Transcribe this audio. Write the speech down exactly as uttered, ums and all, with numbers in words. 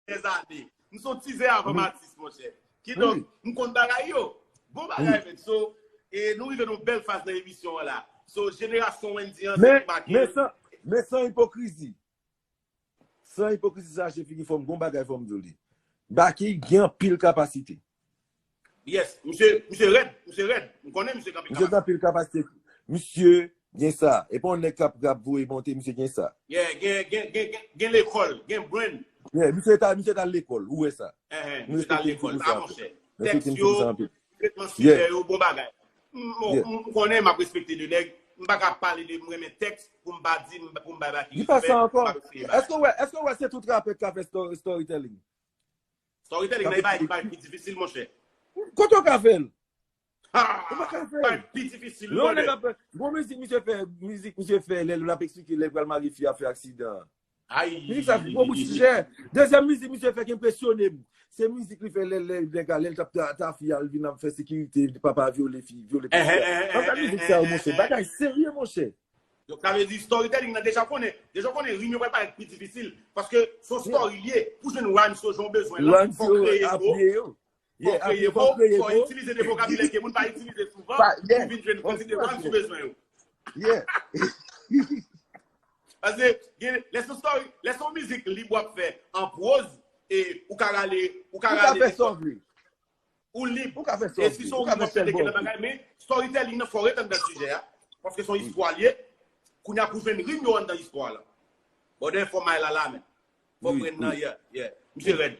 dèzane. M se yon ti zen avan m atis, monchè. Kidonk, m konn bagay yo. Bon bagay, men. So, e nou rive nan yon bèl faz nan emisyon an la. So, jenerasyon Wendy an, se Baky. Men, men san, men san ipokrizi. San ipokrizi, sa rache figi, fò m gon bagay, fò m di w li. Baky gen anpil kapasite. Yes, misye, misye rèd, misye rèd. M konnen misye kanpe. Misye gen anpil kapasite. Misye gen sa. E pa yon nèg k ap, k ap voye monte, misye gen sa. Yeah, gen, gen, gen, gen, gen lekòl, gen brain. Yeah, misye ta, misye ta lekòl, ou wè sa. Ehe, misye ta lekòl, a monchè. Tèks yo, tretman sijè yo, bon bagay. M, m, m konnen m ap respekte de nèg, m pa ka pale de m renmen tèks pou m pa di, m, pou m bay Baky respè. Di pa sa ankò. Èske w wè, èske w wè se tout rapè k ka fè story, storytelling? Storytelling nan e bagay ki pi difisil, monchè. Kote w ka fè l? Ha! Ou pa ka fè l. Bagay pi difisil. Non, nèg ap, bon mizik misye fè, mizik misye fè, lè l ap eksplike lè l pral marye fi a fè aksidan. Ay. Mizik sa gwo bout sijè. Dezyèm mizik misye fè ki enpresyone m. Se mizik li fè lè, lè, nèg la, lè l t ap ta, ta fi a, l vin ap fè sekirite, papa vyole fi, vyole pitit la. Ann gad mizik sa yo, monchè. Bagay serye, monchè. Donk, sa vle di storytelling nan deja konnen, deja konnen rim yo pral parèt pi difisil. Paske se yon story li ye. Pou jwenn rhymes yo jan w bezwen lan, fò w kreye mo. Fò w kreye mo, fò w itilize de vokabilè ke moun pa itilize souvan, pou vin jwenn kantite rhymes ou bezwen yo. Paske, gen, lè se yon story, lè se yon mizik lib w ap fè an pwoz, e ou ka rale, ou ka rale nenpòt. Ou lib. E si se yon rim w ap fè de gen nan bagay, men storytelling nan fò w ret anndan sijè a. Paske se yon istwa li ye. Kounye a pou jwenn rim yo anndan istwa la. Bòdè fò may la la, men. Fò pran nan, yeah, yeah. Misye rèd.